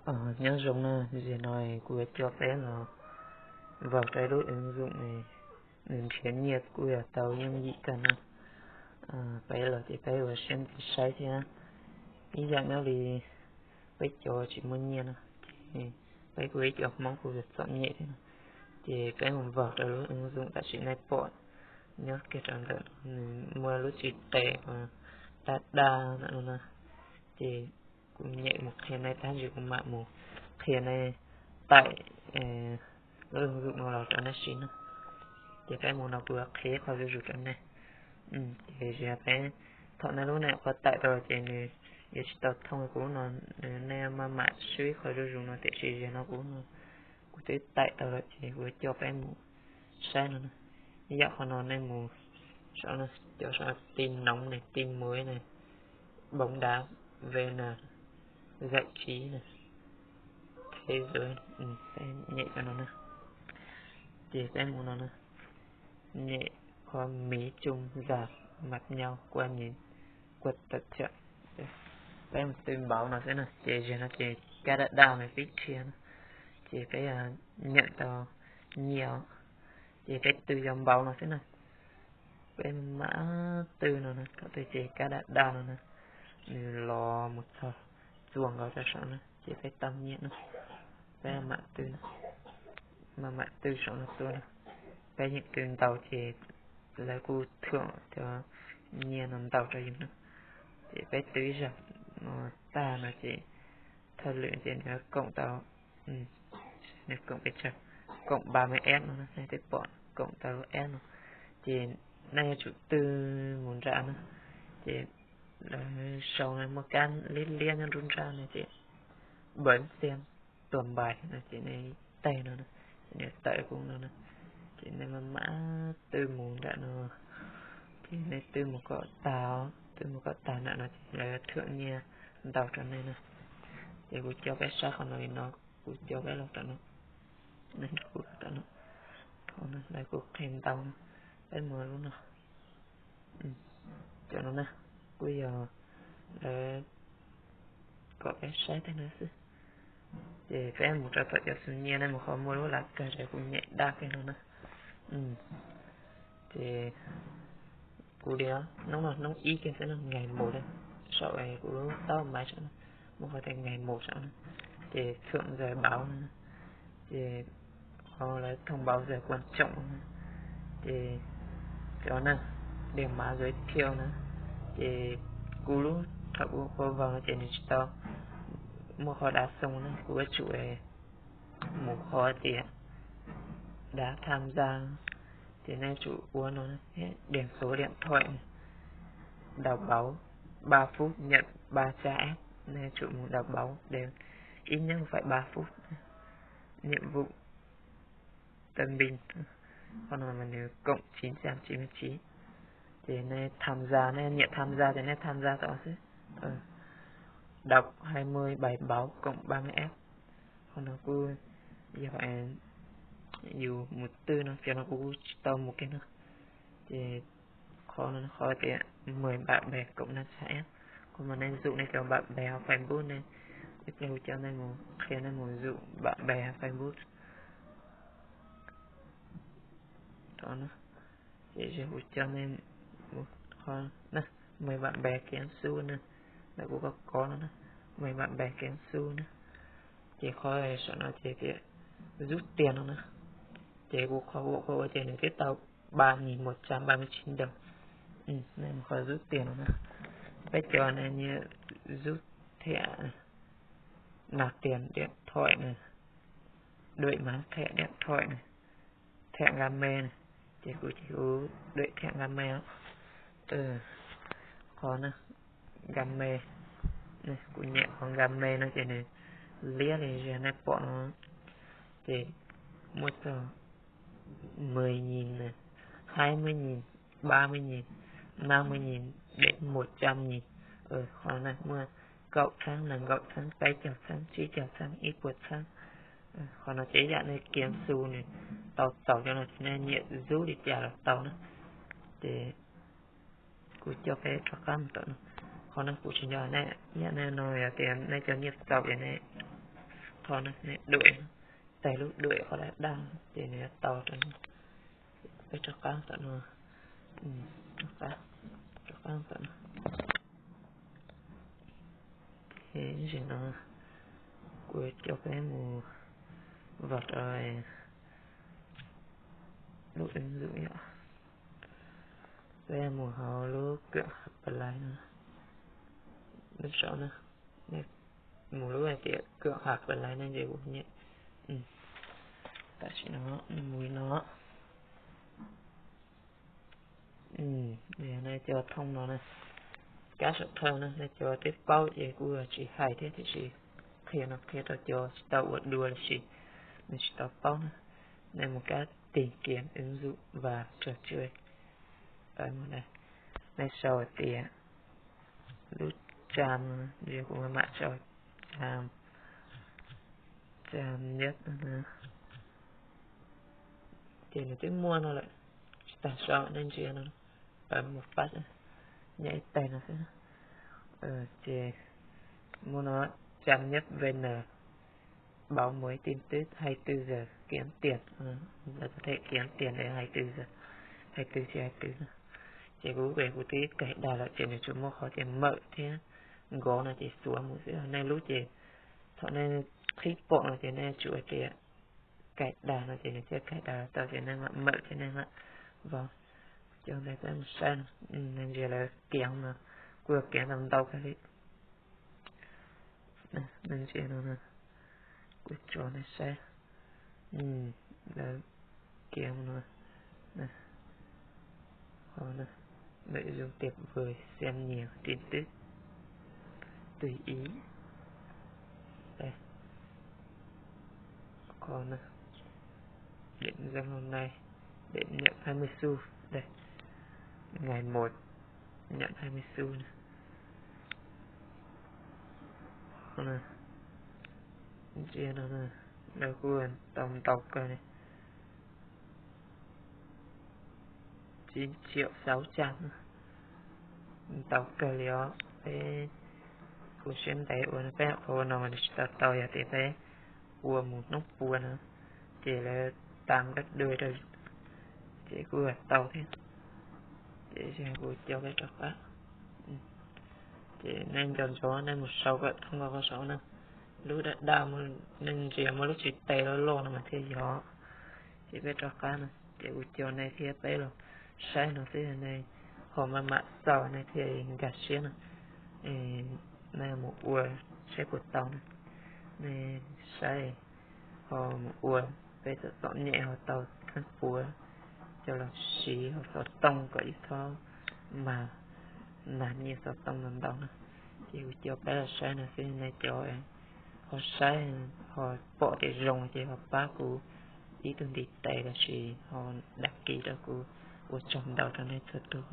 Nyob zoo na, zaum no kuv yuav coj peb los vaus rau lub ứng dụng, nws nrhiav nyiaj kuj yog tau yooj yim kawg no. Peb los ces peb ua siab ntev saib thiab, ib yam nyob li peb cov tsis muaj nyiaj no, ces peb kuj ib cov Hmoob kuj txom nyem thiab no, ces peb mus vaus rau lub ứng dụng tam sim nej pom nyob kiag rau ntawm no, nws muaj lub txim tes daj daj ntawm no na, ces kuv nyem mus qhia nej tab sis kuv mam mus qhia nej tải lub ứng dụng no los rau nej siv na. Ces peb mus no kuv qhia qhov zuj zus rau nej. Ces peb, thaum nej lub nej qhov tải tau los ces nws yuav tsis tau thooj kuv no, nej maj mam swb qhov zuj zus no, tiam sis zaum no kuv no kuv twb tải tau lawm ces kuv coj peb mus saib no na. Ib yam qhov no nej mus saum, cov saum tin nóng ne, tin mới ne, bóng đá, VN, giải trí ne, thế giới, peb nyem cov no na. Ces peb mus no na, nyem qhov Mỹ Trung già mặt nhau qua nhìn, qua tập trận. Peb mus tw npauv no xwb na, ces zaum no ces kab daj daj nws pib rhiav na, ces peb nyem tau nyiaj, ces peb tw yog npauv no xwb na. Peb mam tw no na, thaum twg ces kab daj daj no na, nws los mus txog txuas nkaus rau saum na ces peb tau nyiaj na. Peb mam tw, mam mam tw saum no tuaj na. Peb yeej tw ntau ces lawv kuj thưởng cov nyiaj no ntau rau yus na. Ces peb tw ib zaug no tag no ces thawj lwm ces nws cộng tau, nws cộng pes tsawg, cộng ba mươi S no, nej twb pom cộng tau lub S no. Ces nej yuav tsum tw mus nram no, ces lawv sau muaj kab liab liab nyob nruab nrab no ces bấm xem tua bài no ces nej teg no, ces nws tawm kuv no na. Ces nej mam mam tw mus nram no, ces nej tw mus kom tag, tw mus kom tag nram no ces lawv thưởng nyiaj ntau rau nej na. Ces kuv coj peb saib qhov no li no, kuv coj peb los rau no, kuv rau no, lawv kuj qhia ntau no, peb mus lub no. Cov no na, kuj yog lawv kom peb saib tej no xwb. Ces peb mus rau tom cov xus nyiaj, nej mus qhov muaj lub lav kawg es kuv nyem daj kiag no na. Ces kuv li hnub no hnub ib kiag xwb no, ngày một li, saum kuv lub taub maiv saum no, muaj qhov tias ngày một saum no, ces thưởng giờ báo no, ces qhov lawv thông báo giờ quan trọng no, ces cov na, điện mã giới thiệu na, ces kuv lub, thaum kuv ua vaus no ces nws tsis tau muaj qhov đá sung na, kuv yuav tsum mus qhov tias đá tham gia, ces nej tsum ua no, điền số điện thoại, đầu báo ba phút nhận ba trăm S, nej tsum mus đầu báo đều ít nhất phải ba phút. Nhiệm vụ tân binh, qhov no mas nws cộng chín trăm chín mươi chín. Ces nej tham gia, nej nias tham gia ces nej tham gia tau xwb. Đọc hai mươi bài báo cộng ba mươi S. Qhov no kuj yog yus mus twg no, cov no kuv kuj tsis tau mus kiag no. Ces qhov no qhov tias mời bạn bè cộng năm trăm S, qhov mas nej zum nej cov bạn bè hauv Facebook ne, kuv coj nej mus qhia nej mus zum bạn bè hauv Facebook. Ces kuv coj nej mus qhov mời bạn bè kéo xu na, ntawm kuv kov kov no na, mời bạn bè kéo xu na. Ces qhov saum no ces tias rút tiền no na, ces kuv qhov ua qhov ua ces nws twb tau ba nghìn một trăm ba mươi chín đồng. Nej mus qhov rút tiền no na, peb cov ne, nyias rút thẻ nạp tiền điện thoại na, đổi mã thẻ điện thoại na, thẻ Game na, ces kuv ces kuv đổi thẻ Game. Qhov na, Game, kuv nyem qhov Game no ces nws liab li zog nej pom no, ces muaj txog mười nghìn na, hai mươi nghìn, ba mươi nghìn, năm mươi nghìn đến một trăm nghìn. Qhov no muaj kaum txheeb, nees nkaum txheeb, peb caug txheeb, tsib caug txheeb, ib puas txheeb. Qhov no ces ib yam nej kiav xu nws tau txaus cov no ces nej nyiam rub li cas los tau na. Ces kuv coj peb rov qab mus tom no. Qhov no kuv tsis nco nej, ib yam nej no yog tias nej cov nyiaj txaus ces nej Qhov no nej duam, tag lub duam qhov daj daj ces nws yuav tau rau no. Peb rov qab tom no, rov qab, rov qab tom no. Ces no kuv coj peb mus vam rau lub ứng dụng yom. Peb mus hauv lub kawm hav pas lais no, lub saum no, mus lub hais tias kawm hav pas lais no ces kuv nyem. Tam sim no mus li no. Nej cov thooj no na, kab saum thawj na, nej cov twb paub ces kuj tsis hais thiab, tiam sis qhia no qhia rau cov tsis tau ua dua los sis nws tsis tau paub na. Nej mus kab tìm kiếm ứng dụng và trò chơi. Nej sau tias lub tsam, kuv mam sau tsam, tsam nhất. Ces nws twb muaj no lawm, tsis tas sau, nej ntsia no, mus pab nyem ib teg no xwb. Ces muaj no, trang nhất vn, báo mới tin tức hai mươi tư giờ, kiếm tiền, lawv có thể kiếm tiền ở hai mươi tư giờ, hai mươi tư trên hai mươi tư. Ces kuv kuv twb cài đặt lawm ces nws tsuas muaj qhov tias mở thiab nkaus no ces xuav mus xwb. Nej lub ces thaum nej qhib pom no ces nej tsuas tias cài đặt no ces nws thiaj cài đặt tau ces nej mam mở ces nej mam vào. Coj nej peb mus saib no, nej ntsia lawv kiếm no, kuj yog kiếm tau ntau kawg li. Nej ntsia no, kuv tso nej saib, lawv kiếm no, nội dung tuyệt vời, xem nhiều tin tức tùy ý. Đây, còn nữa, điểm danh hôm nay, để nhận hai mươi xu. Đây, ngày một, nhận hai mươi xu nè. Ntsia no, lawv kuj tau ntau kawg li, chín triệu sáu trăm, ntau kawg li os. Peb kuv siab ntev ua peb hauv qhov no mas nws tsis tau tau, yog tias peb ua mus hnub puas no ces lawv tam gấp đôi rau, ces kuj tau thiab. Ces kuv coj peb rov qab. Ces nej nco ntsoov nej mus sau kom thoob qhov saum no, lub daj daj, nej ntsia muaj lub tsis tes loj loj no mas thiaj yog. Ces peb rov qab no ces kuv coj nej thiab peb los saib no xwb, nej ho maj mam xaus nej thiaj nkag siab no. Nej mus ua saib puas tau na. Nej saib ho mus ua, peb txom txom nyem ho tau txheeb puav coj los siv hauv xov tooj kom ib txhob mag nag nyiaj xov tooj ntau ntau na. Ces kuv coj peb los saib no xwb, nej cov ho saib ho pom tias zoo ces ho pab kuv ib tug ntiv tes los sis ho đăng ký rau kuv. Ua tsaug ntau rau nej txhua tus.